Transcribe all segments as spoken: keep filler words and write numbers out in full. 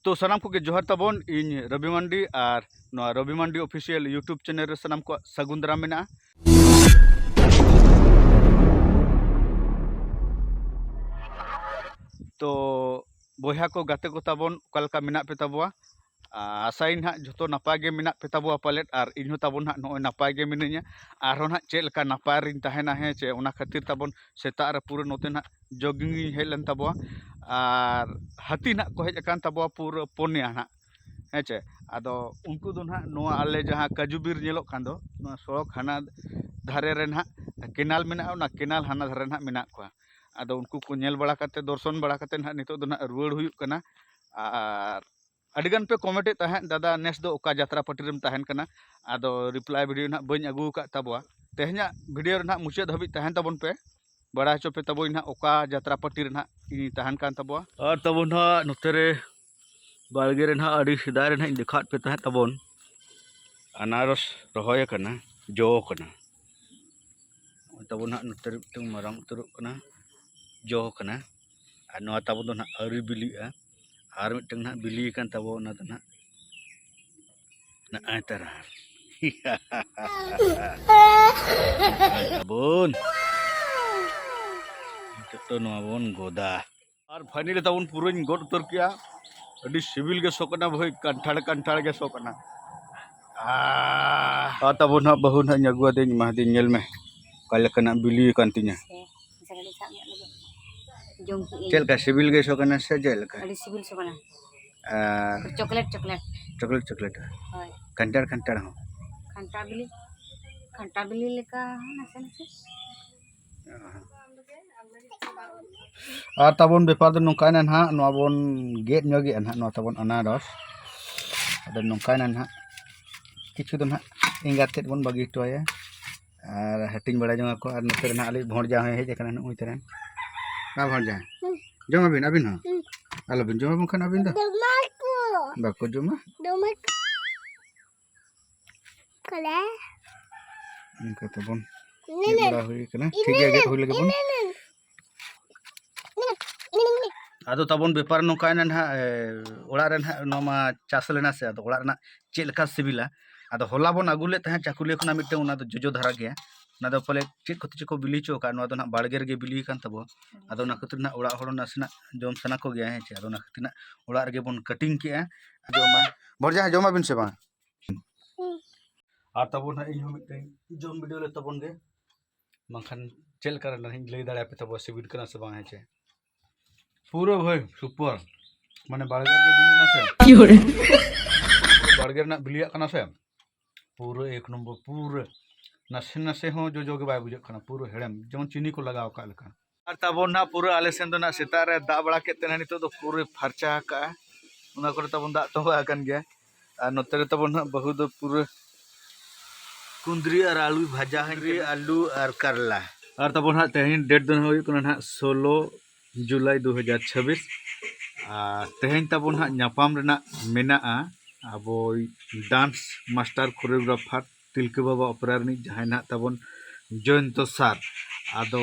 ᱛᱚ ᱥᱟᱱᱟᱢ ᱠᱚᱜᱮ ᱡᱚᱦᱟᱨ ᱛᱟᱵᱚᱱ, ᱤᱧ ᱨᱚᱵᱤ ᱢᱟᱱᱰᱤ ᱟᱨ ᱱᱚᱣᱟ ᱨᱚᱵᱤ ᱢᱟᱱᱰᱤ Official YouTube channel ᱨᱮ ᱥᱟᱱᱟᱢ ᱠᱚᱣᱟᱜ ᱥᱟᱹᱜᱩᱱ ᱫᱟᱨᱟᱢ ᱢᱮᱱᱟᱜᱼᱟ᱾ ᱛᱚ ᱵᱚᱭᱦᱟ ᱠᱚ, ᱜᱟᱛᱮ ᱠᱚ ᱛᱟᱵᱚᱱ, ᱚᱠᱟ ᱞᱮᱠᱟ ᱢᱮᱱᱟᱜ ᱯᱮ ᱛᱟᱵᱚᱣᱟ? ᱟᱨ ᱟᱥᱟᱭᱟᱹᱧ ᱱᱟᱦᱟᱜ ᱡᱷᱚᱛᱚ ᱱᱟᱯᱟᱭ ᱜᱮ ᱢᱮᱱᱟᱜ ᱯᱮ ᱛᱟᱵᱚᱣᱟ ᱯᱟᱞᱮᱫ, ᱟᱨ ᱤᱧ ᱦᱚᱸ ᱛᱟᱵᱚᱱ ᱱᱟᱦᱟᱜ ᱱᱚᱜᱼᱚᱭ ᱱᱟᱯᱟᱭ ᱜᱮ ᱢᱤᱱᱟᱹᱧᱟ᱾ ᱟᱨᱦᱚᱸ ᱱᱟᱦᱟᱜ ᱪᱮᱫ ᱞᱮᱠᱟ ᱱᱟᱯᱟᱭ ᱨᱤᱧ ᱛᱟᱦᱮᱱᱟ, ᱦᱮᱸ ᱪᱮ, ᱚᱱᱟ ᱠᱷᱟᱹᱛᱤᱨ ᱛᱟᱵᱚᱱ ᱥᱮᱛᱟᱜ ᱨᱮ ᱯᱩᱨᱟᱹ ᱱᱚᱛᱮ ᱱᱟᱦᱟᱜ jogging ᱤᱧ ᱦᱮᱡ ᱞᱮᱱ ᱛᱟᱵᱚᱣᱟ, ᱟᱨ ᱦᱟᱹᱛᱤ ᱱᱟᱦᱟᱜ ᱠᱚ ᱦᱮᱡ ᱟᱠᱟᱱ ᱛᱟᱵᱚᱣᱟ ᱯᱩᱨᱟᱹ ᱯᱩᱱᱭᱟ ᱱᱟᱦᱟᱜ, ᱦᱮᱸ ᱪᱮ᱾ ᱟᱫᱚ ᱩᱱᱠᱩ ᱫᱚ ᱱᱟᱦᱟᱜ ᱱᱚᱣᱟ ᱟᱞᱮ ᱡᱟᱦᱟᱸ ᱠᱟᱡᱩ ᱵᱤᱨ ᱧᱮᱞᱚᱜ ᱠᱟᱱ ᱫᱚ, ᱱᱚᱣᱟ ᱥᱚᱲᱚᱠ ᱦᱟᱱᱟ ᱫᱷᱟᱨᱮ ᱨᱮ ᱱᱟᱦᱟᱜ canal ᱢᱮᱱᱟᱜᱼᱟ, ᱚᱱᱟ canal ᱦᱟᱱᱟ ᱫᱷᱟᱨᱮ ᱱᱟᱦᱟᱜ ᱢᱮᱱᱟᱜ ᱠᱚᱣᱟ᱾ ᱟᱫᱚ ᱩᱱᱠᱩ ᱠᱚ ᱧᱮᱞ ᱵᱟᱲᱟ ᱠᱟᱛᱮ, ᱫᱚᱨᱥᱚᱱ ᱵᱟᱲᱟ ᱠᱟᱛᱮ ᱱᱟᱦᱟᱜ ᱱᱤᱛᱚᱜ ᱫᱚ ᱱᱟᱦᱟᱜ ᱨᱩᱣᱟᱹᱲ ᱦᱩᱭᱩᱜ ᱠᱟᱱᱟ᱾ ᱟᱨ ᱟᱹᱰᱤ ᱜᱟᱱ ᱯᱮ comment ᱮᱫ ᱛᱟᱦᱮᱸᱫ, "ᱫᱟᱫᱟ, ᱱᱮᱥ ᱫᱚ ᱚᱠᱟ ᱡᱟᱛᱨᱟ party ᱨᱮᱢ ᱛᱟᱦᱮᱱ ᱠᱟᱱᱟ?" ᱟᱫᱚ reply video ᱱᱟᱦᱟᱜ ᱵᱟᱹᱧ ᱟᱹᱜᱩ ᱟᱠᱟᱫ ᱛᱟᱵᱚᱣᱟ᱾ ᱛᱮᱦᱮᱧᱟᱜ video ᱨᱮ ᱱᱟᱦᱟᱜ ᱢᱩᱪᱟᱹᱫ ᱦᱟᱹᱵᱤᱡ ᱛᱟᱦᱮᱱ ᱛᱟᱵᱚᱱ ᱯᱮ, ᱵᱟᱲᱟᱭ ᱦᱚᱪᱚ ᱯᱮ ᱛᱟᱵᱚᱧ ᱱᱟᱦᱟᱜ ᱚᱠᱟ ᱡᱟᱛᱨᱟ party ᱨᱮ ᱱᱟᱦᱟᱜ ᱤᱧ ᱛᱟᱦᱮᱱ ᱠᱟᱱ ᱛᱟᱵᱚᱣᱟ᱾ ᱟᱨ ᱛᱟᱵᱚᱱ ᱱᱟᱦᱟᱜ ᱱᱚᱛᱮ ᱨᱮ ᱵᱟᱲᱜᱮ ᱨᱮ ᱱᱟᱦᱟᱜ ᱟᱹᱰᱤ ᱥᱮᱫᱟᱭ ᱨᱮ ᱱᱟᱦᱟᱜ ᱤᱧ ᱫᱮᱠᱷᱟᱣᱟᱫ ᱯᱮ ᱛᱟᱦᱮᱸᱫ ᱛᱟᱵᱚᱱ, ᱟᱱᱟᱨᱚᱥ ᱨᱚᱦᱚᱭ ᱟᱠᱟᱱᱟ, ᱡᱚ ᱟᱠᱟᱱᱟ᱾ ᱱᱚᱜᱼᱚᱭ ᱛᱟᱵᱚᱱ ᱱᱟᱦᱟᱜ ᱱᱚᱛᱮ ᱨᱮ ᱢᱤᱫᱴᱟᱝ ᱢᱟᱨᱟᱝ ᱩᱛᱟᱹᱨᱚᱜ ᱠᱟᱱᱟ, ᱡᱚ ᱟᱠᱟᱱᱟ᱾ ᱟᱨ ᱱᱚᱣᱟ ᱛᱟᱵᱚᱱ ᱫᱚ ᱱᱟᱦᱟᱜ ᱟᱹᱣᱨᱤ ᱵᱤᱞᱤᱜᱼᱟ᱾ ᱟᱨ ᱢᱤᱫᱴᱟᱝ ᱱᱟᱦᱟᱜ ᱵᱤᱞᱤ ᱟᱠᱟᱱ ᱛᱟᱵᱚᱱᱟ, ᱚᱱᱟ ᱫᱚ ᱱᱟᱦᱟᱜ ᱱᱚᱜᱼᱚᱭ ᱛᱟᱨᱟ᱾ ᱛᱟᱵᱚᱱ᱾ ᱱᱤᱛᱚᱜ ᱫᱚ ᱱᱚᱣᱟ ᱵᱚᱱ ᱜᱚᱫᱟ᱾ ᱟᱨ finally ᱛᱟᱵᱚᱱ ᱯᱩᱨᱟᱹᱧ ᱜᱚᱫ ᱩᱛᱟᱹᱨ ᱠᱮᱜᱼᱟ᱾ ᱟᱹᱰᱤ ᱥᱤᱵᱤᱞ ᱜᱮ ᱥᱚ ᱠᱟᱱᱟ ᱵᱷᱟᱹᱭ, ᱠᱟᱱᱴᱷᱟᱲ ᱠᱟᱱᱴᱷᱟᱲ ᱜᱮ ᱥᱚ ᱠᱟᱱᱟ᱾ ᱟᱨ ᱟᱨ ᱛᱟᱵᱚᱱ ᱦᱟᱸᱜ ᱵᱟᱹᱦᱩ ᱱᱟᱦᱟᱜ ᱤᱧ ᱟᱹᱜᱩ ᱟᱫᱮᱭᱟᱹᱧ, ᱮᱢᱟ ᱫᱤᱧ, ᱧᱮᱞ ᱢᱮ ᱚᱠᱟ ᱞᱮᱠᱟᱱᱟᱜ ᱵᱤᱞᱤ ᱟᱠᱟᱱ ᱛᱤᱧᱟ᱾ ᱥᱮ, ᱥᱟᱜᱟᱲ ᱥᱟᱵ ᱧᱚᱜ ᱞᱟᱹᱜᱤᱫ᱾ ᱡᱚᱢ ᱠᱮᱜᱼᱟᱹᱧ᱾ ᱪᱮᱫ ᱞᱮᱠᱟ ᱥᱤᱵᱤᱞ ᱜᱮ ᱥᱚ ᱠᱟᱱᱟ ᱥᱮ ᱪᱮᱫ ᱞᱮᱠᱟ? ᱟᱹᱰᱤ ᱥᱤᱵᱤᱞ ᱥᱚ ᱠᱟᱱᱟ᱾ ᱟᱨ chocolate, chocolate᱾ Chocolate, chocolate᱾ ᱦᱳᱭ᱾ ᱠᱟᱱᱴᱷᱟᱲ, ᱠᱟᱱᱴᱷᱟᱲ ᱦᱚᱸ᱾ ᱠᱟᱱᱴᱷᱟᱲ ᱵᱤᱞᱤ, ᱠᱟᱱᱴᱷᱟᱲ ᱵᱤᱞᱤ ᱞᱮᱠᱟ ᱦᱚᱸ ᱱᱟᱥᱮ ᱱᱟᱥᱮ᱾ ᱟᱨ ᱛᱟᱵᱚᱱ ᱵᱮᱯᱟᱨ ᱫᱚ ᱱᱚᱝᱠᱟᱭᱮᱱᱟ ᱱᱟᱦᱟᱜ, ᱱᱚᱣᱟ ᱵᱚᱱ ᱜᱮᱫ ᱧᱚᱜᱮᱜᱼᱟ ᱱᱟᱦᱟᱜ ᱱᱚᱣᱟ ᱛᱟᱵᱚᱱ ᱟᱱᱟᱨᱚᱥ᱾ ᱟᱫᱚ ᱱᱚᱝᱠᱟᱭᱮᱱᱟ ᱱᱟᱦᱟᱜ, ᱠᱤᱪᱷᱩ ᱫᱚ ᱱᱟᱦᱟᱜ ᱮᱸᱜᱟᱛ ᱛᱮᱫ ᱵᱚᱱ ᱵᱟᱹᱜᱤ ᱦᱚᱴᱚ ᱟᱭᱟ ᱟᱨ ᱦᱟᱹᱴᱤᱧ ᱵᱟᱲᱟ ᱡᱚᱝᱟ ᱠᱚ᱾ ᱟᱨ ᱱᱚᱛᱮ ᱨᱮ ᱱᱟᱦᱟᱜ ᱟᱞᱮ ᱵᱷᱚᱸᱲᱡᱟ ᱦᱚᱸᱭ ᱦᱮᱡ ᱟᱠᱟᱱᱟ, ᱱᱩᱜᱼᱩᱭ ᱛᱟᱨᱟᱝ᱾ ᱵᱟ ᱵᱷᱚᱸᱲᱡᱟ, ᱦᱩᱸ᱾ ᱡᱚᱢ ᱟᱹᱵᱤᱱ, ᱟᱹᱵᱤᱱ ᱦᱚᱸ? ᱦᱩᱸ᱾ ᱟᱞᱚᱵᱤᱱ ᱡᱚᱢᱟ, ᱵᱟᱝᱠᱷᱟᱱ ᱟᱹᱵᱤᱱ ᱫᱚ ᱡᱚᱢᱟ ᱠᱚ᱾ ᱵᱟᱠᱚ ᱡᱚᱢᱟ᱾ ᱡᱚᱢᱟ ᱠᱚ᱾ ᱠᱚᱞᱮ᱾ ᱚᱱᱠᱟ ᱛᱮᱵᱚᱱ ᱤᱱᱟᱹ ᱜᱮᱫ ᱱᱮ᱾ ᱵᱟᱲᱟ ᱦᱩᱭ ᱠᱟᱱᱟ᱾ ᱤᱱᱟᱹ ᱴᱷᱤᱠ ᱜᱮᱭᱟ, ᱜᱮᱫ ᱱᱮ᱾ ᱦᱩᱭ ᱞᱮᱜᱮ ᱵᱚᱱ᱾ ᱤᱱᱟᱹ ᱱᱮ᱾ ᱤᱱᱟᱹ ᱱᱮ᱾ ᱟᱫᱚ ᱛᱟᱵᱚᱱ ᱵᱮᱯᱟᱨ ᱱᱚᱝᱠᱟᱭᱮᱱᱟ ᱱᱟᱦᱟᱜ, ᱮ, ᱚᱲᱟᱜ ᱨᱮ ᱱᱟᱦᱟᱜ ᱱᱚᱣᱟ ᱢᱟ ᱪᱟᱥ ᱞᱮᱱᱟ ᱥᱮ, ᱟᱫᱚ ᱚᱲᱟᱜ ᱨᱮᱱᱟᱜ ᱪᱮᱫ ᱞᱮᱠᱟ ᱥᱤᱵᱤᱞᱟ᱾ ᱟᱫᱚ ᱦᱚᱞᱟ ᱵᱚᱱ ᱟᱹᱜᱩ ᱞᱮᱫ ᱛᱟᱦᱮᱸᱫ ᱪᱟᱹᱠᱩᱞᱤᱭᱟᱹ ᱠᱷᱚᱱᱟᱜ ᱢᱤᱫᱴᱟᱝ, ᱚᱱᱟ ᱫᱚ ᱡᱚᱡᱚ ᱫᱷᱟᱨᱟ ᱜᱮᱭᱟ, ᱚᱱᱟ ᱫᱚ ᱯᱟᱞᱮ ᱪᱮᱫ ᱠᱚᱛᱮ ᱪᱚᱠᱚ ᱵᱤᱞᱤ ᱦᱚᱪᱚ ᱟᱠᱟᱫ, ᱱᱚᱣᱟ ᱫᱚ ᱱᱟᱦᱟᱜ ᱵᱟᱲᱜᱮ ᱨᱮᱜᱮ ᱵᱤᱞᱤ ᱟᱠᱟᱱ ᱛᱟᱵᱚᱱ᱾ ᱟᱫᱚ ᱚᱱᱟ ᱠᱷᱟᱹᱛᱤᱨ ᱱᱟᱦᱟᱜ ᱚᱲᱟᱜ ᱦᱚᱲ ᱱᱟᱥᱮᱱᱟᱜ ᱡᱚᱢ ᱥᱟᱱᱟ ᱠᱚᱜᱮᱭᱟ, ᱦᱮᱸ ᱪᱮ? ᱟᱫᱚ ᱚᱱᱟ ᱠᱷᱟᱹᱛᱤᱨ ᱱᱟᱦᱟᱜ ᱚᱲᱟᱜ ᱨᱮᱜᱮ ᱵᱚᱱ cutting ᱠᱮᱜᱼᱟ᱾ ᱡᱚᱢᱟ, ᱵᱷᱚᱨᱡᱟ, ᱡᱚᱢᱟᱵᱤᱱ ᱥᱮ ᱵᱟᱝ? ᱟᱨ ᱛᱟᱵᱚᱱ ᱦᱟᱸᱜ ᱤᱧ ᱦᱚᱸ ᱢᱤᱫᱴᱮᱱ ᱡᱚᱢ ᱵᱤᱰᱟᱹᱣ ᱞᱮ ᱛᱟᱵᱚᱱ ᱜᱮ, ᱵᱟᱝᱠᱷᱟᱱ ᱪᱮᱫ ᱞᱮᱠᱟ ᱨᱮ ᱱᱟᱦᱟᱜ ᱤᱧ ᱞᱟᱹᱭ ᱫᱟᱲᱮᱭᱟᱯᱮ ᱛᱟᱵᱚ ᱥᱤᱵᱤᱞ ᱠᱟᱱᱟ ᱥᱮ ᱵᱟᱝ, ᱦᱮᱸ ᱪᱮ? ᱯᱩᱨᱟᱹ ᱵᱷᱟᱹᱭ super, ᱢᱟᱱᱮ ᱵᱟᱲᱜᱮ ᱨᱮ ᱵᱤᱞᱤ ᱠᱟᱱᱟ ᱥᱮ, ᱵᱟᱲᱜᱮ ᱨᱮᱱᱟᱜ ᱵᱤᱞᱤᱭᱟᱜ ᱠᱟᱱᱟ ᱥᱮ, ᱯᱩᱨᱟᱹ ᱮᱠ ᱱᱚᱢᱵᱚᱨ, ᱯᱩᱨᱟᱹ ᱱᱟᱥᱮ ᱱᱟᱥᱮ ᱦᱚᱸ ᱡᱚᱡᱚ ᱜᱮ ᱵᱟᱭ ᱵᱩᱡᱷᱟᱹᱜ ᱠᱟᱱᱟ, ᱯᱩᱨᱟᱹ ᱦᱮᱲᱮᱢ, ᱡᱮᱢᱚᱱ ᱪᱤᱱᱤ ᱠᱚ ᱞᱟᱜᱟᱣ ᱟᱠᱟᱫ ᱞᱮᱠᱟ᱾ ᱟᱨ ᱛᱟᱵᱚᱱ ᱱᱟᱦᱟᱜ ᱯᱩᱨᱟᱹ ᱟᱞᱮ ᱥᱮᱱ ᱫᱚ ᱱᱟᱦᱟᱜ ᱥᱮᱛᱟᱜ ᱨᱮ ᱫᱟᱜ ᱵᱟᱲᱟ ᱠᱮᱫ ᱛᱮ ᱱᱟᱦᱟᱜ ᱱᱤᱛᱚᱜ ᱫᱚ ᱯᱩᱨᱟᱹ ᱯᱷᱟᱨᱪᱟ ᱟᱠᱟᱜᱼᱟ, ᱚᱱᱟ ᱠᱚᱨᱮ ᱛᱟᱵᱚᱱ ᱫᱟᱜ ᱛᱚᱸᱵᱟ ᱟᱠᱟᱱ ᱜᱮᱭᱟ᱾ ᱟᱨ ᱱᱚᱛᱮ ᱨᱮ ᱛᱟᱵᱚᱱ ᱱᱟᱦᱟᱜ ᱵᱟᱹᱦᱩ ᱫᱚ ᱯᱩᱨᱟᱹ ᱠᱩᱸᱫᱽᱨᱤ ᱟᱨ ᱟᱹᱞᱩ ᱵᱷᱟᱡᱟ ᱦᱟᱹᱧ ᱠᱩᱸᱫᱽᱨᱤ, ᱠᱟᱱᱟ᱾ ᱟᱹᱞᱩ ᱟᱨ ᱠᱟᱨᱞᱟ᱾ ᱟᱨ ᱛᱟᱵᱚᱱ ᱦᱟᱸᱜ ᱛᱮᱦᱮᱧ date ᱫᱚ ᱦᱩᱭᱩᱜ ᱠᱟᱱᱟ ᱱᱟᱦᱟᱜ ᱥᱳᱞᱳ ᱡᱩᱞᱟᱭ ᱫᱩ ᱦᱟᱡᱟᱨ ᱪᱷᱟᱵᱵᱤᱥ᱾ ᱟᱨ ᱛᱮᱦᱮᱧ ᱛᱟᱵᱚᱱ ᱦᱟᱸᱜ ᱧᱟᱯᱟᱢ ᱨᱮᱱᱟᱜ ᱢᱮᱱᱟᱜᱼᱟ ᱟᱵᱚ dance master choreographer ᱛᱤᱞᱠᱟᱹ ᱵᱟᱵᱟ ᱚᱯᱮᱨᱟ ᱨᱤᱱᱤᱡ ᱡᱟᱦᱟᱸᱭ ᱱᱟᱦᱟᱜ ᱛᱟᱵᱚᱱ ᱡᱚᱭᱚᱱᱛᱚ ᱥᱟᱨ᱾ ᱟᱫᱚ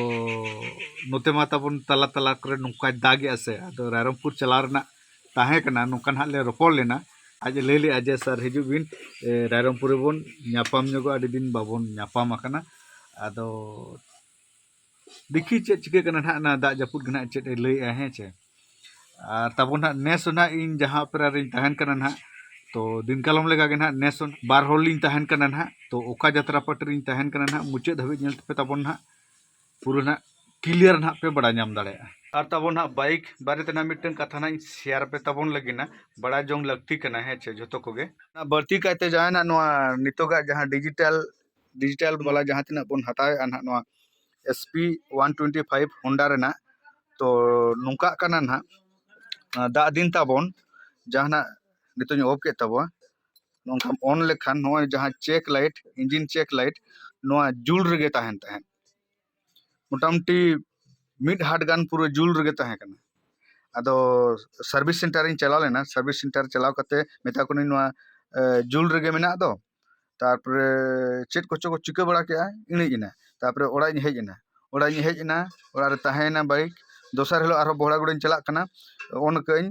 ᱱᱚᱛᱮ ᱢᱟ ᱛᱟᱵᱚᱱ ᱛᱟᱞᱟ ᱛᱟᱞᱟ ᱠᱚᱨᱮ ᱱᱚᱝᱠᱟᱭ ᱫᱟᱜᱮᱜᱼᱟ ᱥᱮ, ᱟᱫᱚ ᱨᱟᱭᱨᱚᱝᱯᱩᱨ ᱪᱟᱞᱟᱣ ᱨᱮᱱᱟᱜ ᱛᱟᱦᱮᱸ ᱠᱟᱱᱟ, ᱱᱚᱝᱠᱟ ᱱᱟᱦᱟᱜ ᱞᱮ ᱨᱚᱯᱚᱲ ᱞᱮᱱᱟ᱾ ᱟᱡ ᱮ ᱞᱟᱹᱭ ᱞᱮᱜᱼᱟ ᱡᱮ, "ᱥᱟᱨ, ᱦᱤᱡᱩᱜ ᱵᱤᱱ, ᱮ, ᱨᱟᱭᱨᱚᱝᱯᱩᱨ ᱨᱮᱵᱚᱱ ᱧᱟᱯᱟᱢ ᱧᱚᱜᱚᱜᱼᱟ, ᱟᱹᱰᱤ ᱫᱤᱱ ᱵᱟᱵᱚᱱ ᱧᱟᱯᱟᱢ ᱟᱠᱟᱱᱟ᱾" ᱟᱫᱚ ᱫᱮᱠᱷᱤ ᱪᱮᱫ ᱪᱤᱠᱟᱹᱜ ᱠᱟᱱᱟ ᱱᱟᱦᱟᱜ, ᱚᱱᱟ ᱫᱟᱜ ᱡᱟᱹᱯᱩᱫ ᱜᱮ ᱱᱟᱦᱟᱜ ᱪᱮᱫ ᱮ ᱞᱟᱹᱭᱮᱜᱼᱟ, ᱦᱮᱸ ᱪᱮ᱾ ᱟᱨ ᱛᱟᱵᱚᱱ ᱱᱟᱦᱟᱜ ᱱᱮᱥ ᱦᱚᱸ ᱱᱟᱦᱟᱜ ᱤᱧ ᱡᱟᱦᱟᱸ ᱚᱯᱮᱨᱟ ᱨᱤᱧ ᱛᱟᱦᱮᱱ ᱠᱟᱱᱟ ᱱᱟᱦᱟᱜ, ᱛᱚ ᱫᱤᱱ ᱠᱟᱞᱚᱢ ᱞᱮᱠᱟ ᱜᱮ ᱱᱟᱦᱟᱜ ᱱᱮᱥ ᱦᱚᱸ ᱵᱟᱨ ᱦᱚᱲ ᱞᱤᱧ ᱛᱟᱦᱮᱱ ᱠᱟᱱᱟ ᱱᱟᱦᱟᱜ᱾ ᱛᱚ ᱚᱠᱟ ᱡᱟᱛᱨᱟ ᱯᱟᱹᱴᱤ ᱨᱤᱧ ᱛᱟᱦᱮᱱ ᱠᱟᱱᱟ ᱱᱟᱦᱟᱜ, ᱢᱩᱪᱟᱹᱫ ᱫᱷᱟᱹᱵᱤᱡ ᱧᱮᱞ ᱛᱟᱯᱮ ᱛᱟᱵᱚᱱ ᱱᱟᱦᱟᱜ, ᱯᱩᱨᱟᱹ ᱱᱟᱦᱟᱜ clear ᱱᱟᱦᱟᱜ ᱯᱮ ᱵᱟᱲᱟᱭ ᱧᱟᱢ ᱫᱟᱲᱮᱭᱟᱜᱼᱟ᱾ ᱟᱨ ᱛᱟᱵᱚᱱ ᱱᱟᱦᱟᱜ bike ᱵᱟᱨᱮ ᱛᱮ ᱱᱟᱦᱟᱜ ᱢᱤᱫᱴᱟᱝ ᱠᱟᱛᱷᱟ ᱱᱟᱦᱟᱜ ᱤᱧ share ᱟᱯᱮ ᱛᱟᱵᱚᱱ ᱞᱟᱹᱜᱤᱫ ᱱᱟ, ᱵᱟᱲᱟᱭ ᱡᱚᱝ ᱞᱟᱹᱠᱛᱤ ᱠᱟᱱᱟ, ᱦᱮᱸ ᱪᱮ, ᱡᱷᱚᱛᱚ ᱠᱚᱜᱮ᱾ ᱵᱟᱹᱲᱛᱤ ᱠᱟᱭᱛᱮ ᱡᱟᱦᱟᱸ ᱱᱟᱦᱟᱜ ᱱᱚᱣᱟ ᱱᱤᱛᱚᱜᱟᱜ ᱡᱟᱦᱟᱸ digital, digital ᱵᱟᱞᱟ ᱡᱟᱦᱟᱸ ᱛᱤᱱᱟᱹᱜ ᱵᱚᱱ ᱦᱟᱛᱟᱣᱮᱫᱼᱟ ᱱᱟᱦᱟᱜ ᱱᱚᱣᱟ S P one twenty five Honda ᱨᱮᱱᱟᱜ, ᱛᱚ ᱱᱚᱝᱠᱟᱜ ᱠᱟᱱᱟ ᱱᱟᱦᱟᱜ, ᱟᱸ, ᱫᱟᱜ ᱫᱤᱱ ᱛᱟᱵᱚᱱ ᱡᱟᱦᱟᱱᱟᱜ ᱱᱤᱛᱚᱜ ᱤᱧ off ᱠᱮᱫ ᱛᱟᱵᱚᱱᱟ, ᱱᱚᱝᱠᱟᱢ on ᱞᱮᱠᱷᱟᱱ ᱱᱚᱜᱼᱚᱭ ᱡᱟᱦᱟᱸ check light, engine check light, ᱱᱚᱣᱟ ᱡᱩᱞ ᱨᱮᱜᱮ ᱛᱟᱦᱮᱱ ᱛᱟᱦᱮᱸᱫ᱾ ᱢᱚᱴᱟᱢᱩᱴᱤ ᱢᱤᱫ ᱦᱟᱴ ᱜᱟᱱ ᱯᱩᱨᱟᱹ ᱡᱩᱞ ᱨᱮᱜᱮ ᱛᱟᱦᱮᱸ ᱠᱟᱱᱟ᱾ ᱟᱫᱚ service center ᱤᱧ ᱪᱟᱞᱟᱣ ᱞᱮᱱᱟ, service center ᱪᱟᱞᱟᱣ ᱠᱟᱛᱮ ᱢᱮᱛᱟ ᱠᱚ ᱠᱟᱹᱱᱟᱹᱧ, "ᱱᱚᱣᱟ, ᱮ, ᱡᱩᱞ ᱨᱮᱜᱮ ᱢᱮᱱᱟᱜ ᱫᱚ?" ᱛᱟᱨᱯᱚᱨᱮ ᱪᱮᱫ ᱠᱚᱪᱚ ᱠᱚ ᱪᱤᱠᱟᱹ ᱵᱟᱲᱟ ᱠᱮᱜᱼᱟ, ᱤᱬᱤᱡ ᱮᱱᱟ᱾ ᱛᱟᱨᱯᱚᱨᱮ ᱚᱲᱟᱜ ᱤᱧ ᱦᱮᱡ ᱮᱱᱟ, ᱚᱲᱟᱜ ᱤᱧ ᱦᱮᱡ ᱮᱱᱟ, ᱚᱲᱟᱜ ᱨᱮ ᱛᱟᱦᱮᱸᱭᱮᱱᱟ bike᱾ ᱫᱚᱥᱟᱨ ᱦᱤᱞᱳᱜ ᱟᱨᱦᱚᱸ ᱵᱚᱦᱲᱟᱜᱚᱲᱟᱧ ᱪᱟᱞᱟᱜ ᱠᱟᱱᱟ, on ᱠᱟᱹᱜ ᱟᱹᱧ,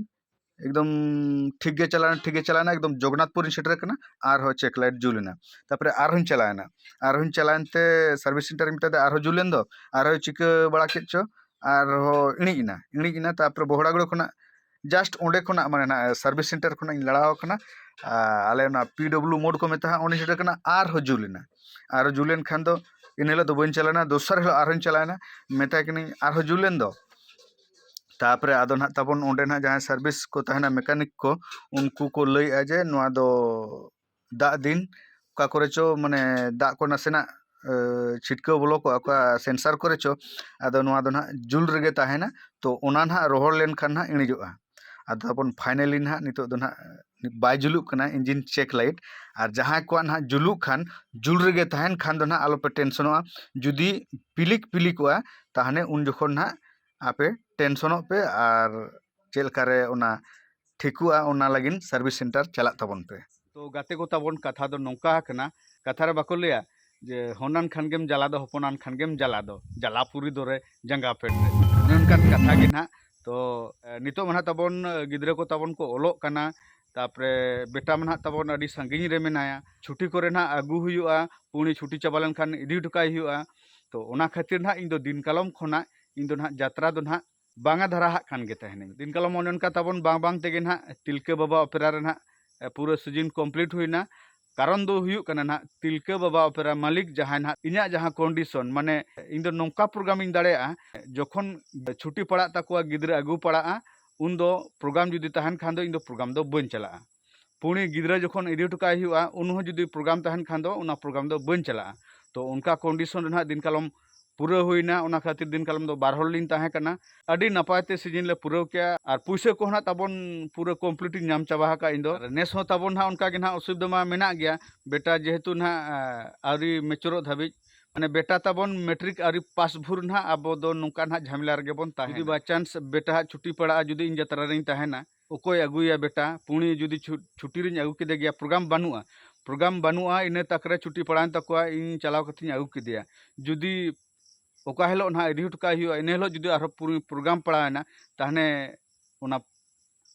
ᱮᱠᱫᱚᱢ ᱴᱷᱤᱠ ᱜᱮ ᱪᱟᱞᱟᱣᱮᱱᱟ, ᱴᱷᱤᱠ ᱜᱮ ᱪᱟᱞᱟᱣᱮᱱᱟ, ᱮᱠᱫᱚᱢ ᱡᱚᱜᱚᱱᱱᱟᱛᱷᱯᱩᱨᱤᱧ ᱥᱮᱴᱮᱨ ᱟᱠᱟᱱᱟ, ᱟᱨᱦᱚᱸ check light ᱡᱩᱞ ᱮᱱᱟ᱾ ᱛᱟᱨᱯᱚᱨᱮ ᱟᱨᱦᱚᱸᱧ ᱪᱟᱞᱟᱣᱮᱱᱟ, ᱟᱨᱦᱚᱸᱧ ᱪᱟᱞᱟᱣᱮᱱ ᱛᱮ service centerᱤᱧ ᱢᱮᱛᱟᱫᱮᱭᱟ, ᱟᱨᱦᱚᱸ ᱡᱩᱞ ᱮᱱ ᱫᱚ, ᱟᱨᱦᱚᱸ ᱪᱤᱠᱟᱹ ᱵᱟᱲᱟ ᱠᱮᱫ ᱪᱚ, ᱟᱨᱦᱚᱸ ᱤᱬᱤᱡ ᱮᱱᱟ, ᱤᱬᱤᱡ ᱮᱱᱟ᱾ ᱛᱟᱨᱯᱚᱨᱮ ᱵᱚᱦᱲᱟᱜᱚᱲ ᱠᱷᱚᱱᱟᱜ, just ᱚᱸᱰᱮ ᱠᱷᱚᱱᱟᱜ ᱢᱟᱱᱮ ᱱᱟᱜ service center ᱠᱷᱚᱱᱟᱜ ᱤᱧ ᱞᱟᱲᱟᱣ ᱟᱠᱟᱱᱟ, ᱟᱨ ᱟᱞᱮ ᱚᱱᱟ PW ᱢᱳᱲ ᱠᱚ ᱢᱮᱛᱟᱜᱼᱟ, ᱚᱸᱰᱮᱧ ᱥᱮᱴᱮᱨ ᱟᱠᱟᱱᱟ, ᱟᱨᱦᱚᱸ ᱡᱩᱞ ᱮᱱᱟ᱾ ᱟᱨᱦᱚᱸ ᱡᱩᱞ ᱮᱱ ᱠᱷᱟᱱ ᱫᱚ ᱤᱱᱟᱹ ᱦᱤᱞᱳᱜ ᱫᱚ ᱵᱟᱹᱧ ᱪᱟᱞᱟᱣᱮᱱᱟ, ᱫᱚᱥᱟᱨ ᱦᱤᱞᱳᱜ ᱟᱨᱦᱚᱸᱧ ᱪᱟᱞᱟᱣᱮᱱᱟ, ᱢᱮᱛᱟᱭ ᱠᱟᱹᱱᱟᱹᱧ, "ᱟᱨᱦᱚᱸ ᱡᱩᱞ ᱮᱱ ᱫᱚ?" ᱛᱟᱨᱯᱚᱨᱮ ᱟᱫᱚ ᱱᱟᱦᱟᱜ ᱛᱟᱵᱚᱱ ᱚᱸᱰᱮ ᱱᱟᱦᱟᱜ ᱡᱟᱦᱟᱸᱭ service ᱠᱚ ᱛᱟᱦᱮᱱᱟ, mechanic ᱠᱚ, ᱩᱱᱠᱩ ᱠᱚ ᱞᱟᱹᱭᱮᱜᱼᱟ ᱡᱮ ᱱᱚᱣᱟ ᱫᱚ ᱫᱟᱜ ᱫᱤᱱ, ᱚᱠᱟ ᱠᱚᱨᱮ ᱪᱚ ᱢᱟᱱᱮ ᱫᱟᱜ ᱠᱚ ᱱᱟᱥᱮᱱᱟᱜ, ᱮ, ᱪᱷᱤᱴᱠᱟᱹᱣ ᱵᱚᱞᱚ ᱠᱚᱜᱼᱟ ᱚᱠᱟ sensor ᱠᱚᱨᱮ ᱪᱚ, ᱟᱫᱚ ᱱᱚᱣᱟ ᱫᱚ ᱱᱟᱦᱟᱜ ᱡᱩᱞ ᱨᱮᱜᱮ ᱛᱟᱦᱮᱱᱟ, ᱛᱚ ᱚᱱᱟ ᱱᱟᱦᱟᱜ ᱨᱚᱦᱚᱲ ᱞᱮᱱᱠᱷᱟᱱ ᱱᱟᱦᱟᱜ ᱤᱬᱤᱡᱚᱜᱼᱟ᱾ ᱟᱫᱚ ᱛᱟᱵᱚᱱ finally ᱱᱟᱦᱟᱜ ᱱᱤᱛᱚᱜ ᱫᱚ ᱱᱟᱦᱟᱜ ᱵᱟᱭ ᱡᱩᱞᱩᱜ ᱠᱟᱱᱟ engine check light, ᱟᱨ ᱡᱟᱦᱟᱸᱭ ᱠᱚᱣᱟᱜ ᱱᱟᱦᱟᱜ ᱡᱩᱞᱩᱜ ᱠᱷᱟᱱ, ᱡᱩᱞ ᱨᱮᱜᱮ ᱛᱟᱦᱮᱱ ᱠᱷᱟᱱ ᱫᱚ ᱱᱟᱦᱟᱜ ᱟᱞᱚᱯᱮ ᱴᱮᱱᱥᱚᱱᱚᱜᱼᱟ, ᱡᱩᱫᱤ ᱯᱤᱞᱤᱠ ᱯᱤᱞᱤᱠᱚᱜᱼᱟ ᱛᱟᱦᱚᱞᱮ ᱩᱱ ᱡᱚᱠᱷᱚᱱ ᱱᱟᱦᱟᱜ ᱟᱯᱮ ᱴᱮᱱᱥᱚᱱᱚᱜ ᱯᱮ ᱟᱨ ᱪᱮᱫ ᱞᱮᱠᱟᱨᱮ ᱚᱱᱟ ᱴᱷᱤᱠᱚᱜᱼᱟ, ᱚᱱᱟ ᱞᱟᱹᱜᱤᱫ service center ᱪᱟᱞᱟᱜ ᱛᱟᱵᱚᱱ ᱯᱮ᱾ ᱛᱚ ᱜᱟᱛᱮ ᱠᱚ ᱛᱟᱵᱚᱱ, ᱠᱟᱛᱷᱟ ᱫᱚ ᱱᱚᱝᱠᱟ ᱟᱠᱟᱱᱟ, ᱠᱟᱛᱷᱟ ᱨᱮ ᱵᱟᱠᱚ ᱞᱟᱹᱭᱟ ᱡᱮ ᱦᱚᱱᱟᱱ ᱠᱷᱟᱱ ᱜᱮᱢ ᱡᱟᱞᱟ ᱫᱚ, ᱦᱚᱯᱚᱱᱟᱱ ᱠᱷᱟᱱ ᱜᱮᱢ ᱡᱟᱞᱟ ᱫᱚ, ᱡᱟᱞᱟ ᱯᱩᱨᱤ ᱫᱚᱨᱮ ᱡᱟᱸᱜᱟ ᱯᱷᱮᱰ ᱨᱮ, ᱚᱱᱮ ᱚᱱᱠᱟᱱ ᱠᱟᱛᱷᱟ ᱜᱮ ᱱᱟᱦᱟᱜ᱾ ᱛᱚ, ᱮ, ᱱᱤᱛᱚᱜ ᱢᱟ ᱱᱟᱦᱟᱜ ᱛᱟᱵᱚᱱ, ᱮ, ᱜᱤᱫᱽᱨᱟᱹ ᱠᱚ ᱛᱟᱵᱚᱱ ᱠᱚ ᱚᱞᱚᱜ ᱠᱟᱱᱟ, ᱛᱟᱯᱚᱨᱮ ᱵᱮᱴᱟ ᱢᱟ ᱱᱟᱦᱟᱜ ᱛᱟᱵᱚᱱ ᱟᱹᱰᱤ ᱥᱟᱺᱜᱤᱧ ᱨᱮ ᱢᱮᱱᱟᱭᱟ, ᱪᱷᱩᱴᱤ ᱠᱚᱨᱮ ᱱᱟᱦᱟᱜ ᱟᱹᱜᱩ ᱦᱩᱭᱩᱜᱼᱟ, ᱯᱩᱱᱤ ᱪᱷᱩᱴᱤ ᱪᱟᱵᱟ ᱞᱮᱱᱠᱷᱟᱱ ᱤᱫᱤ ᱦᱚᱴᱚ ᱠᱟᱭ ᱦᱩᱭᱩᱜᱼᱟ᱾ ᱛᱚ ᱚᱱᱟ ᱠᱷᱟᱹᱛᱤᱨ ᱱᱟᱦᱟᱜ ᱤᱧ ᱫᱚ ᱫᱤᱱ ᱠᱟᱞᱚᱢ ᱠᱷᱚᱱᱟᱜ ᱤᱧ ᱫᱚ ᱱᱟᱦᱟᱜ ᱡᱟᱛᱨᱟ ᱫᱚ ᱱᱟᱦᱟᱜ ᱵᱟᱝᱟ ᱫᱷᱟᱨᱟ ᱦᱟᱜ ᱠᱟᱱ ᱜᱮ ᱛᱟᱦᱮᱱᱟᱹᱧ᱾ ᱫᱤᱱ ᱠᱟᱞᱚᱢ ᱚᱱᱮ ᱚᱱᱠᱟ ᱛᱟᱵᱚᱱ ᱵᱟᱝ ᱵᱟᱝ ᱛᱮᱜᱮ ᱱᱟᱦᱟᱜ ᱛᱤᱞᱠᱟᱹ ᱵᱟᱵᱟ ᱚᱯᱮᱨᱟ ᱨᱮ ᱱᱟᱦᱟᱜ, ᱮ, ᱯᱩᱨᱟᱹ season complete ᱦᱩᱭᱱᱟ᱾ ᱠᱟᱨᱚᱱ ᱫᱚ ᱦᱩᱭᱩᱜ ᱠᱟᱱᱟ ᱱᱟᱦᱟᱜ ᱛᱤᱞᱠᱟᱹ ᱵᱟᱵᱟ ᱚᱯᱮᱨᱟ ᱢᱟᱹᱞᱤᱠ ᱡᱟᱦᱟᱸᱭ ᱱᱟᱦᱟᱜ ᱤᱧᱟᱹᱜ ᱡᱟᱦᱟᱸ condition, ᱢᱟᱱᱮ ᱤᱧ ᱫᱚ ᱱᱚᱝᱠᱟ program ᱤᱧ ᱫᱟᱲᱮᱭᱟᱜᱼᱟ, ᱡᱚᱠᱷᱚᱱ ᱪᱷᱩᱴᱤ ᱯᱟᱲᱟᱜ ᱛᱟᱠᱚᱣᱟ, ᱜᱤᱫᱽᱨᱟᱹ ᱟᱹᱜᱩ ᱯᱟᱲᱟᱜᱼᱟ, ᱩᱱᱫᱚ program ᱡᱩᱫᱤ ᱛᱟᱦᱮᱱ ᱠᱷᱟᱱ ᱫᱚ ᱤᱧ ᱫᱚ program ᱫᱚ ᱵᱟᱹᱧ ᱪᱟᱞᱟᱜᱼᱟ᱾ ᱯᱩᱱᱤ ᱜᱤᱫᱽᱨᱟᱹ ᱡᱚᱠᱷᱚᱱ ᱤᱫᱤ ᱦᱚᱴᱚ ᱠᱟᱭ ᱦᱩᱭᱩᱜᱼᱟ, ᱩᱱ ᱦᱚᱸ ᱡᱩᱫᱤ program ᱛᱟᱦᱮᱱ ᱠᱷᱟᱱ ᱫᱚ ᱚᱱᱟ program ᱫᱚ ᱵᱟᱹᱧ ᱪᱟᱞᱟᱜᱼᱟ᱾ ᱛᱚ ᱚᱱᱠᱟ condition ᱨᱮ ᱱᱟᱦᱟᱜ ᱫᱤᱱ ᱠᱟᱞᱚᱢ ᱯᱩᱨᱟᱹ ᱦᱩᱭᱱᱟ, ᱚᱱᱟ ᱠᱷᱟᱹᱛᱤᱨ ᱫᱤᱱ ᱠᱟᱞᱚᱢ ᱫᱚ ᱵᱟᱨ ᱦᱚᱲ ᱞᱤᱧ ᱛᱟᱦᱮᱸ ᱠᱟᱱᱟ᱾ ᱟᱹᱰᱤ ᱱᱟᱯᱟᱭ ᱛᱮ season ᱞᱮ ᱯᱩᱨᱟᱹᱣ ᱠᱮᱜᱼᱟ ᱟᱨ ᱯᱩᱭᱥᱟᱹ ᱠᱚᱦᱚᱸ ᱱᱟᱦᱟᱜ ᱛᱟᱵᱚᱱ ᱯᱩᱨᱟᱹ complete ᱤᱧ ᱧᱟᱢ ᱪᱟᱵᱟ ᱟᱠᱟᱫ ᱤᱧ ᱫᱚ᱾ ᱟᱨ ᱱᱮᱥ ᱦᱚᱸ ᱛᱟᱵᱚᱱ ᱱᱟᱦᱟᱜ ᱚᱱᱠᱟ ᱜᱮ ᱱᱟᱦᱟᱜ ᱚᱥᱩᱵᱤᱫᱷᱟ ᱢᱟ ᱢᱮᱱᱟᱜ ᱜᱮᱭᱟ, ᱵᱮᱴᱟ ᱡᱮᱦᱮᱛᱩ ᱱᱟᱦᱟᱜ, ᱟ, ᱟᱹᱣᱨᱤ matureᱚᱜ ᱫᱷᱟᱹᱵᱤᱡ, ᱢᱟᱱᱮ ᱵᱮᱴᱟ ᱛᱟᱵᱚᱱ matric ᱟᱹᱣᱨᱤ pass ᱵᱷᱳᱨ ᱱᱟᱦᱟᱜ ᱟᱵᱚ ᱫᱚ ᱱᱚᱝᱠᱟ ᱱᱟᱦᱟᱜ ᱡᱷᱟᱢᱮᱞᱟ ᱨᱮᱜᱮ ᱵᱚᱱ ᱛᱟᱦᱮᱱᱟ᱾ ᱡᱩᱫᱤ by chance ᱵᱮᱴᱟ ᱦᱟᱜ ᱪᱷᱩᱴᱤ ᱯᱟᱲᱟᱜᱼᱟ, ᱡᱩᱫᱤ ᱤᱧ ᱡᱟᱛᱨᱟ ᱨᱤᱧ ᱛᱟᱦᱮᱱᱟ, ᱚᱠᱚᱭ ᱟᱹᱜᱩᱭᱟ ᱵᱮᱴᱟ? ᱯᱩᱱᱤ ᱡᱩᱫᱤ ᱪᱷᱩ-, ᱪᱷᱩᱴᱤ ᱨᱤᱧ ᱟᱹᱜᱩ ᱠᱮᱫᱮ ᱜᱮᱭᱟ, program ᱵᱟᱹᱱᱩᱜᱼᱟ, program ᱵᱟᱹᱱᱩᱜᱼᱟ, ᱤᱱᱟᱹ ᱛᱟᱠ ᱨᱮ ᱪᱷᱩᱴᱤ ᱯᱟᱲᱟᱣᱮᱱ ᱛᱟᱠᱚᱣᱟ, ᱤᱧ ᱪᱟᱞᱟᱣ ᱠᱟᱛᱮᱧ ᱟᱹᱜᱩ ᱠᱮᱫᱮᱭᱟ᱾ ᱡᱩᱫᱤ ᱚᱠᱟ ᱦᱤᱞᱳᱜ ᱱᱟᱦᱟᱜ ᱤᱫᱤ ᱦᱚᱴᱚ ᱠᱟᱜ ᱦᱩᱭᱩᱜᱼᱟ, ᱤᱱᱟᱹ ᱦᱤᱞᱳᱜ ᱡᱩᱫᱤ ᱟᱨᱦᱚᱸ ᱯᱩᱨ-, program ᱯᱟᱲᱟᱣ ᱮᱱᱟ, ᱛᱟᱦᱚᱞᱮ ᱚᱱᱟ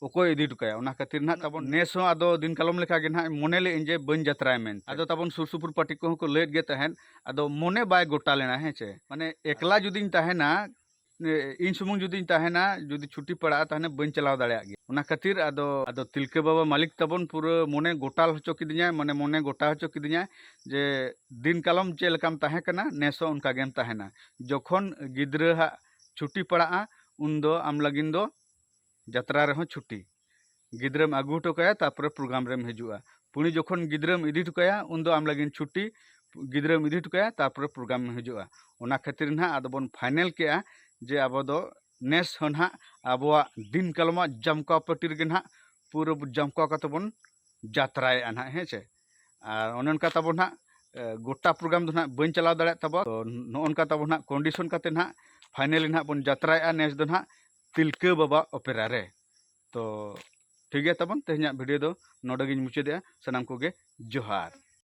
ᱚᱠᱚᱭ ᱤᱫᱤ ᱦᱚᱴᱚ ᱠᱟᱭᱟ? ᱚᱱᱟ ᱠᱷᱟᱹᱛᱤᱨ ᱱᱟᱦᱟᱜ ᱛᱟᱵᱚᱱ ᱱᱮᱥ ᱦᱚᱸ ᱟᱫᱚ ᱫᱤᱱ ᱠᱟᱞᱚᱢ ᱞᱮᱠᱟ ᱜᱮ ᱱᱟᱦᱟᱜ ᱢᱚᱱᱮ ᱞᱮᱫᱟᱹᱧ ᱡᱮ ᱵᱟᱹᱧ ᱡᱟᱛᱨᱟᱭᱟ ᱢᱮᱱᱛᱮ᱾ ᱟᱫᱚ ᱛᱟᱵᱚᱱ ᱥᱩᱨ ᱥᱩᱯᱩᱨ ᱯᱟᱨᱴᱤ ᱠᱚᱦᱚᱸ ᱠᱚ ᱞᱟᱹᱭᱮᱫ ᱜᱮ ᱛᱟᱦᱮᱸᱫ, ᱟᱫᱚ ᱢᱚᱱᱮ ᱵᱟᱭ ᱜᱚᱴᱟ ᱞᱮᱱᱟ, ᱦᱮᱸ ᱪᱮ? ᱢᱟᱱᱮ ᱮᱠᱞᱟ ᱡᱩᱫᱤᱧ ᱛᱟᱦᱮᱱᱟ, ᱮ, ᱤᱧ ᱥᱩᱢᱩᱝ ᱡᱩᱫᱤᱧ ᱛᱟᱦᱮᱱᱟ, ᱡᱩᱫᱤ ᱪᱷᱩᱴᱤ ᱯᱟᱲᱟᱜᱼᱟ, ᱛᱟᱦᱚᱞᱮ ᱵᱟᱹᱧ ᱪᱟᱞᱟᱣ ᱫᱟᱲᱮᱭᱟᱜ ᱜᱮᱭᱟ᱾ ᱚᱱᱟ ᱠᱷᱟᱹᱛᱤᱨ ᱟᱫᱚ, ᱟᱫᱚ ᱛᱤᱞᱠᱟᱹ ᱵᱟᱵᱟ ᱢᱟᱹᱞᱤᱠ ᱛᱟᱵᱚᱱ ᱯᱩᱨᱟᱹ ᱢᱚᱱᱮ ᱜᱚᱴᱟᱞ ᱦᱚᱪᱚ ᱠᱤᱫᱤᱧᱟᱭ, ᱢᱟᱱᱮ ᱢᱚᱱᱮ ᱜᱚᱴᱟ ᱦᱚᱪᱚ ᱠᱤᱫᱤᱧᱟᱭ ᱡᱮ ᱫᱤᱱ ᱠᱟᱞᱚᱢ ᱪᱮᱫ ᱞᱮᱠᱟᱢ ᱛᱟᱦᱮᱸ ᱠᱟᱱᱟ, ᱱᱮᱥ ᱦᱚᱸ ᱚᱱᱠᱟ ᱜᱮᱢ ᱛᱟᱦᱮᱱᱟ᱾ ᱡᱚᱠᱷᱚᱱ ᱜᱤᱫᱽᱨᱟᱹ ᱦᱟᱜ ᱪᱷᱩᱴᱤ ᱯᱟᱲᱟᱜᱼᱟ, ᱩᱱᱫᱚ ᱟᱢ ᱞᱟᱹᱜᱤᱫ ᱫᱚ ᱡᱟᱛᱨᱟ ᱨᱮᱦᱚᱸ ᱪᱷᱩᱴᱤ᱾ ᱜᱤᱫᱽᱨᱟᱹᱢ ᱟᱹᱜᱩ ᱦᱚᱴᱚ ᱠᱟᱭᱟ, ᱛᱟᱨᱯᱚᱨᱮ program ᱨᱮᱢ ᱦᱤᱡᱩᱜᱼᱟ᱾ ᱯᱩᱱᱤ ᱡᱚᱠᱷᱚᱱ ᱜᱤᱫᱽᱨᱟᱹᱢ ᱤᱫᱤ ᱦᱚᱴᱚ ᱠᱟᱭᱟ, ᱩᱱᱫᱚ ᱟᱢ ᱞᱟᱹᱜᱤᱫ ᱪᱷᱩᱴᱤ, ᱜᱤᱫᱽᱨᱟᱹᱢ ᱤᱫᱤ ᱦᱚᱴᱚ ᱠᱟᱭᱟ, ᱛᱟᱨᱯᱚᱨᱮ program ᱮᱢ ᱦᱤᱡᱩᱜᱼᱟ᱾ ᱚᱱᱟ ᱠᱷᱟᱹᱛᱤᱨ ᱱᱟᱦᱟᱜ ᱟᱫᱚ ᱵᱚᱱ final ᱠᱮᱜᱼᱟ ᱡᱮ ᱟᱵᱚ ᱫᱚ ᱱᱮᱥ ᱦᱚᱸ ᱱᱟᱦᱟᱜ ᱟᱵᱚᱣᱟᱜ ᱫᱤᱱ ᱠᱟᱞᱚᱢᱟᱜ ᱡᱟᱢᱠᱟᱣ ᱯᱟᱹᱴᱤ ᱨᱮᱜᱮ ᱱᱟᱦᱟᱜ ᱯᱩᱨᱟᱹ ᱡᱟᱢᱠᱟᱣ ᱠᱟᱛᱮ ᱵᱚᱱ ᱡᱟᱛᱨᱟᱭᱮᱜᱼᱟ ᱱᱟᱦᱟᱜ, ᱦᱮᱸ ᱪᱮ? ᱟᱨ ᱚᱱᱮ ᱚᱱᱠᱟ ᱛᱟᱵᱚ ᱱᱟᱦᱟᱜ, ᱮ, ᱜᱚᱴᱟ program ᱫᱚ ᱱᱟᱦᱟᱜ ᱵᱟᱹᱧ ᱪᱟᱞᱟᱣ ᱫᱟᱲᱮᱭᱟᱜ ᱛᱟᱵᱚ᱾ ᱛᱚ, ᱱᱚᱜᱼᱚ ᱱᱚᱝᱠᱟ ᱛᱟᱵᱚ ᱱᱟᱦᱟᱜ condition ᱠᱟᱛᱮ ᱱᱟᱦᱟᱜ finally ᱱᱟᱦᱟᱜ ᱵᱚᱱ ᱡᱟᱛᱨᱟᱭᱮᱜᱼᱟ ᱱᱮᱥ ᱫᱚ ᱱᱟᱦᱟᱜ ᱛᱤᱞᱠᱟᱹ ᱵᱟᱵᱟ ᱚᱯᱮᱨᱟ ᱨᱮ᱾ ᱛᱚ, ᱴᱷᱤᱠ ᱜᱮᱭᱟ ᱛᱟᱵᱚᱱ, ᱛᱮᱦᱮᱧᱟᱜ video ᱫᱚ ᱱᱚᱰᱮ ᱜᱤᱧ ᱢᱩᱪᱟᱹᱫᱮᱜᱼᱟ᱾ ᱥᱟᱱᱟᱢ ᱠᱚᱜᱮ ᱡᱚᱦᱟᱨ᱾